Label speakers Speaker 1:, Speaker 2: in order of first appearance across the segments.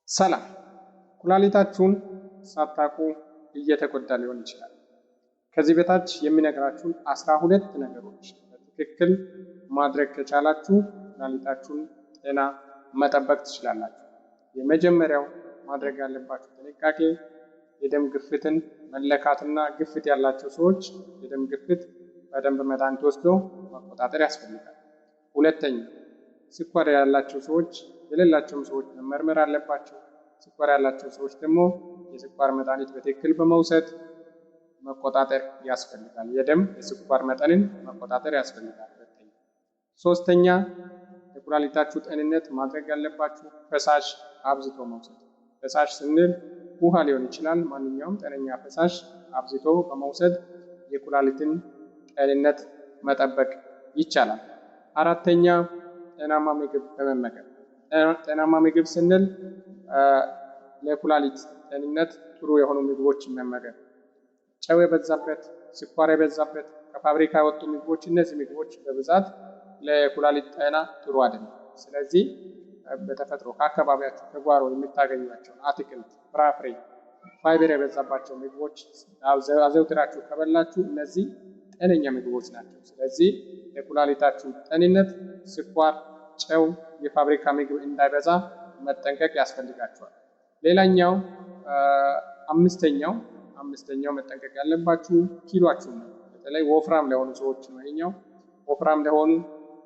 Speaker 1: ሰላም። ኩላሊታችሁን ሳታውቁ እየተጎዳ ሊሆን ይችላል። ከዚህ በታች የሚነግራችሁን 12 ነገሮች በትክክል ማድረግ ከቻላችሁ ኩላሊታችሁን ጤና መጠበቅ ትችላላችሁ። የመጀመሪያው ማድረግ ያለባችሁ ጥንቃቄ የደም ግፊትን መለካትና ግፊት ያላቸው ሰዎች የደም ግፊት በደንብ መድኃኒት ወስዶ መቆጣጠር ያስፈልጋል። ሁለተኛ፣ ስኳር ያላቸው ሰዎች የሌላቸውም ሰዎች መመርመር አለባቸው። ስኳር ያላቸው ሰዎች ደግሞ የስኳር መድኃኒት በትክክል በመውሰድ መቆጣጠር ያስፈልጋል። የደም የስኳር መጠንን መቆጣጠር ያስፈልጋል። ሁለተኛ። ሶስተኛ፣ የኩላሊታችሁ ጤንነት ማድረግ ያለባችሁ ፈሳሽ አብዝቶ መውሰድ። ፈሳሽ ስንል ውሃ ሊሆን ይችላል። ማንኛውም ጤነኛ ፈሳሽ አብዝቶ በመውሰድ የኩላሊትን ጤንነት መጠበቅ ይቻላል። አራተኛ፣ ጤናማ ምግብ በመመገብ። ጤናማ ምግብ ስንል ለኩላሊት ጤንነት ጥሩ የሆኑ ምግቦችን መመገብ። ጨው የበዛበት፣ ስኳር የበዛበት፣ ከፋብሪካ የወጡ ምግቦች፣ እነዚህ ምግቦች በብዛት ለኩላሊት ጤና ጥሩ አይደለም። ስለዚህ በተፈጥሮ ከአካባቢያችሁ ከጓሮ የምታገኟቸውን አትክልት፣ ፍራፍሬ፣ ፋይበር የበዛባቸው ምግቦች አዘውትራችሁ ከበላችሁ እነዚህ ጤነኛ ምግቦች ናቸው። ስለዚህ ለኩላሊታችሁ ጤንነት ስኳር፣ ጨው፣ የፋብሪካ ምግብ እንዳይበዛ መጠንቀቅ ያስፈልጋችኋል። ሌላኛው አምስተኛው መጠንቀቅ ያለባችሁ ኪሏችሁ ነው። በተለይ ወፍራም ለሆኑ ሰዎች ነው ይሄኛው። ወፍራም ለሆኑ፣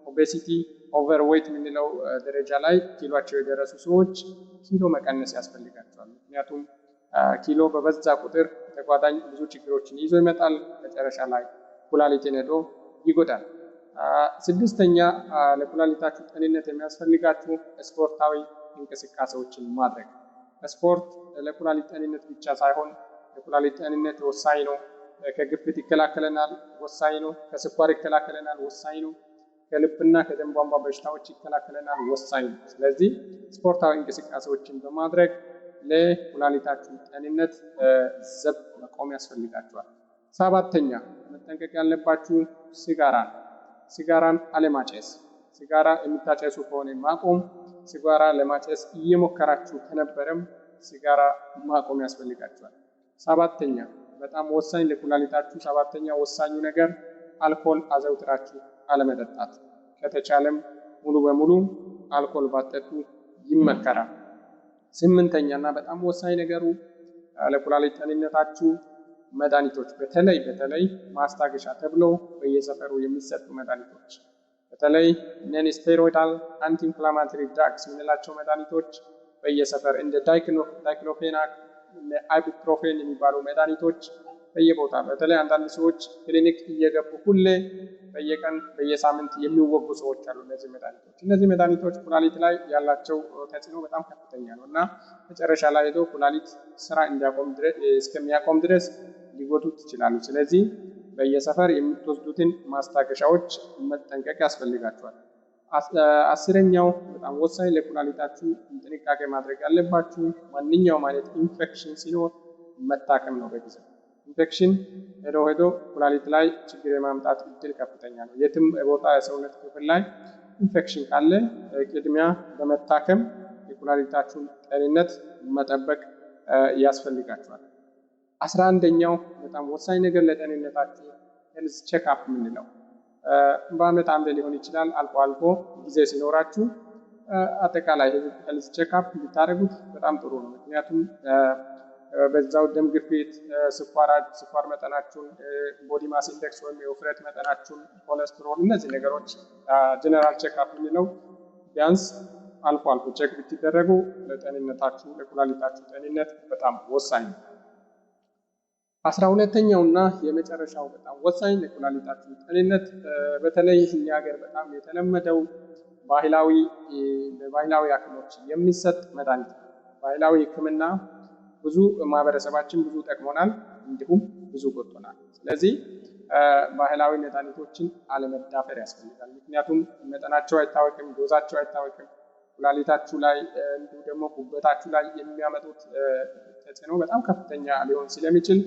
Speaker 1: obesity፣ overweight የምንለው ደረጃ ላይ ኪሏቸው የደረሱ ሰዎች ኪሎ መቀነስ ያስፈልጋቸዋል። ምክንያቱም ኪሎ በበዛ ቁጥር ተጓዳኝ ብዙ ችግሮችን ይዞ ይመጣል። መጨረሻ ላይ ኩላሊትን ሄዶ ይጎዳል። ስድስተኛ፣ ለኩላሊታችሁ ጤንነት የሚያስፈልጋችሁ ስፖርታዊ እንቅስቃሴዎችን ማድረግ። ስፖርት ለኩላሊት ጤንነት ብቻ ሳይሆን ለኩላሊት ጤንነት ወሳኝ ነው። ከግፊት ይከላከለናል፣ ወሳኝ ነው። ከስኳር ይከላከለናል፣ ወሳኝ ነው። ከልብና ከደም ቧንቧ በሽታዎች ይከላከለናል፣ ወሳኝ ነው። ስለዚህ ስፖርታዊ እንቅስቃሴዎችን በማድረግ ለኩላሊታችሁ ጤንነት ዘብ መቆም ያስፈልጋችኋል። ሰባተኛ፣ መጠንቀቅ ያለባችሁ ሲጋራ ነው። ሲጋራን አለማጨስ። ሲጋራ የምታጨሱ ከሆነ ማቆም፣ ሲጋራ ለማጨስ እየሞከራችሁ ከነበረም ሲጋራ ማቆም ያስፈልጋችኋል። ሰባተኛ፣ በጣም ወሳኝ ለኩላሊታችሁ ሰባተኛ ወሳኙ ነገር አልኮል አዘውትራችሁ አለመጠጣት። ከተቻለም ሙሉ በሙሉ አልኮል ባትጠጡ ይመከራል። ስምንተኛ እና በጣም ወሳኝ ነገሩ ለኩላሊት ጤንነታችሁ መድኃኒቶች፣ በተለይ በተለይ ማስታገሻ ተብሎ በየሰፈሩ የሚሰጡ መድኃኒቶች፣ በተለይ non steroidal anti inflammatory drugs የምንላቸው መድኃኒቶች፣ በየሰፈር እንደ diclofenac፣ ibuprofen የሚባሉ መድኃኒቶች በየቦታ፣ በተለይ አንዳንድ ሰዎች ክሊኒክ እየገቡ ሁሌ በየቀን በየሳምንት የሚወጉ ሰዎች አሉ። እነዚህ መድኃኒቶች ኩላሊት ላይ ያላቸው ተጽዕኖ በጣም ከፍተኛ ነው እና መጨረሻ ላይ ሄዶ ኩላሊት ስራ እስከሚያቆም ድረስ ሊጎዱት ይችላሉ። ስለዚህ በየሰፈር የምትወስዱትን ማስታገሻዎች መጠንቀቅ ያስፈልጋችኋል። 10ኛው በጣም ወሳኝ ለኩላሊታችሁ ጥንቃቄ ማድረግ ያለባችሁ ማንኛውም አይነት ኢንፌክሽን ሲኖር መታከም ነው በጊዜው። ኢንፌክሽን ሄዶ ሄዶ ኩላሊት ላይ ችግር የማምጣት እድል ከፍተኛ ነው። የትም ቦታ የሰውነት ክፍል ላይ ኢንፌክሽን ካለ ቅድሚያ በመታከም የኩላሊታችሁን ጤንነት መጠበቅ ያስፈልጋችኋል። 11ኛው በጣም ወሳኝ ነገር ለጤንነታችሁ health checkup የምንለው በአመት አንድ ሊሆን ይችላል። አልፎ አልፎ ጊዜ ሲኖራችሁ አጠቃላይ health checkup እንድታደርጉት በጣም ጥሩ ነው። ምክንያቱም በዛው ደም ግፊት፣ ስኳር መጠናችሁን፣ body mass index ወይም የውፍረት መጠናችሁን፣ ኮለስትሮል፣ እነዚህ ነገሮች general checkup የምንለው ቢያንስ አልፎ አልፎ check ብትደረጉ ለጤንነታችሁ፣ ለኩላሊታችሁ ጤንነት በጣም ወሳኝ ነው። 12ኛው እና የመጨረሻው በጣም ወሳኝ ለኩላሊታችሁ ጤንነት በተለይ እኛ ሀገር በጣም የተለመደው በባህላዊ ሐኪሞች የሚሰጥ መድኃኒት ነው። ባህላዊ ሕክምና ብዙ ማህበረሰባችን ብዙ ጠቅሞናል፣ እንዲሁም ብዙ ጎድቶናል። ስለዚህ ባህላዊ መድኃኒቶችን አለመዳፈር ያስፈልጋል። ምክንያቱም መጠናቸው አይታወቅም፣ dose ኣቸው አይታወቅም። ኩላሊታችሁ ላይ እንዲሁ ደግሞ ጉበታችሁ ላይ የሚያመጡት ተጽዕኖ በጣም ከፍተኛ ሊሆን ስለሚችል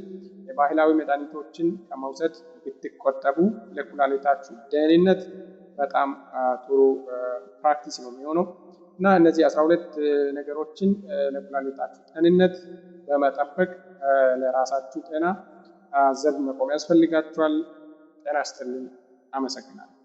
Speaker 1: የባህላዊ መድኃኒቶችን ከመውሰድ ብትቆጠቡ ለኩላሊታችሁ ደህንነት በጣም ጥሩ practice ነው የሚሆነው። እና እነዚህ 12 ነገሮችን ለኩላሊታችሁ ጤንነት በመጠበቅ ለራሳችሁ ጤና ዘብ መቆም ያስፈልጋችኋል። ጤና ይስጥልኝ። አመሰግናለሁ።